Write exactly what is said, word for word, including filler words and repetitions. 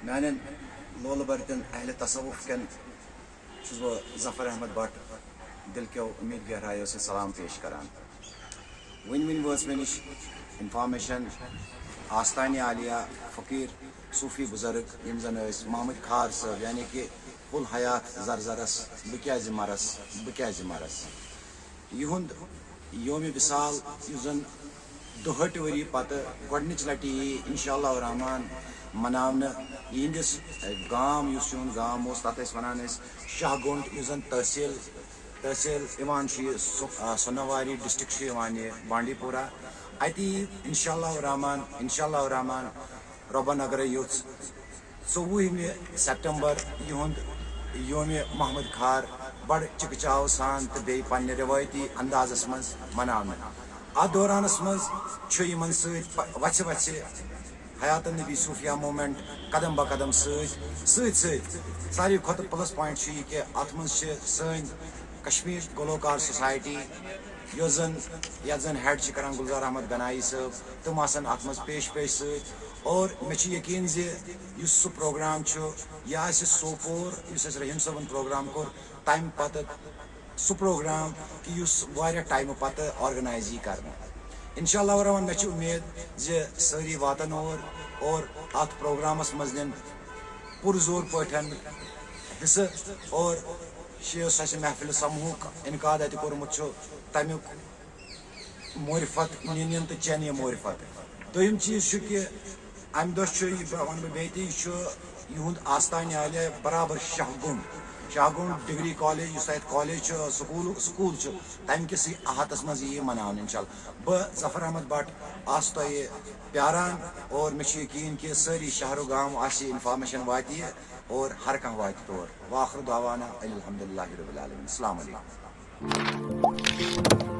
میانٮ۪ن لولہٕ بٔرتٮ۪ن اہلِ تصوف کٮ۪ن چھُس بہٕ ظفر احمد بٹ دِل کٮ۪و اُمید گہرایو سۭتۍ سلام پیش کران۔ وٕنۍ وٕنۍ وٲژ مےٚ نِش انفارمیشن آستانہِ عالیہ فقیٖر صوٗفی بُزرگ یِم زن ٲسۍ محمد کھار صٲب، یعنی کہِ کُل حیات زرزرس، بہٕ کیازِ مرس، بہٕ کیازِ مرس۔ یِہُنٛد یومِ وِصال، یُس زَن دُہٲٹھ ؤری پتہٕ گۄڈٕنِچ لَٹہِ یی اِنشاء اللہ الرحمن مناونہٕ۔ یِہِنٛدِس گام، یُس یِہُنٛد گام اوس، تَتھ ٲسۍ وَنان أسۍ شاہ گُنٛڈ، یُس زَن تحصیٖل، تحصیٖل یِوان چھُ یہِ سُ-، آ، سۄنواری، ڈسٹرکٹ چھُ یِوان یہِ بانڈی پورہ۔ اَتی یی اِنشاء اللہ الرحمن، اِنشاء اللہ الرحمن، رۄبن اگرے یوٚژھ، ژوٚوُہمہِ سپٹمبر یِہُنٛد یومِ محمد کھار بڑٕ چِکہٕ چاو سان تہٕ بیٚیہِ پننہِ رِوٲیتی اندازس منٛز مناونہٕ۔ اتھ دورانس منٛز چھُ یِمن سۭتۍ پ-، وژھِ وژھِ حیات النبی صوفیہ موومنٹ قدم بہ قدم سۭتۍ، سۭتۍ سۭتۍ ساروی کھۄتہٕ پلس پوینٹ چھُ یہِ کہِ اتھ منٛز چھِ سٲنۍ کشمیر گلوکار سوسایٹی، یۄس زن، یتھ زن ہیڈ چھِ کران گلزار احمد گنایی صٲب، تِم آسن اتھ منٛز پیش پیش سۭتۍ۔ اور مےٚ چھُ یقین زِ یُس سُہ پروگرام چھُ، یہِ آسہِ سوپور، یُس اَسہِ رحیم صٲبن پروگرام کوٚر، تمہِ پتہٕ سُہ پروگرام کہِ یُس واریاہ ٹایمہٕ پتہٕ آرگنائز یی کرنہٕ۔ انشاء اللہ الرحمن، مےٚ چھِ اُمید زِ سٲری واتن اور، اور اتھ پروگرامس منٛز نِن پُرزور پٲٹھۍ حصہٕ، اور یُس اَسہِ محفل سموہُک انعقاد اتہِ کوٚرمُت چھُ، تمیُک معرفت نِنِن تہٕ چٮ۪نہِ معرفت۔ دوٚیِم چیٖز چھُ کہِ اَمہِ دۄہ چھُ، یہِ بہٕ وَنہٕ بہٕ بیٚیہِ تہِ، یہِ چھُ یِہُنٛد آستانہِ عالیہ برابر شاہ گُنٛڈ، شاہ گُنٛڈ ڈگری کالج، یُس تَتہِ کالج چھُ، سکوٗل، سکوٗل چھُ، تَمہِ کِسٕے احاطس منٛز یہِ یِیہِ مناونہٕ اِنشاء اللہ۔ بہٕ ظفر احمد بٹ آسہٕ تۄہہِ پیاران، اور مےٚ چھُ یقیٖن کہِ سٲری شہر و گام آسہِ یہِ انفارمیشن واتہِ یہِ، اور ہر کانٛہہ واتہِ تور۔ وآخر دعوانا ان الحمدللہ رب العالمین۔ السلام علیکم۔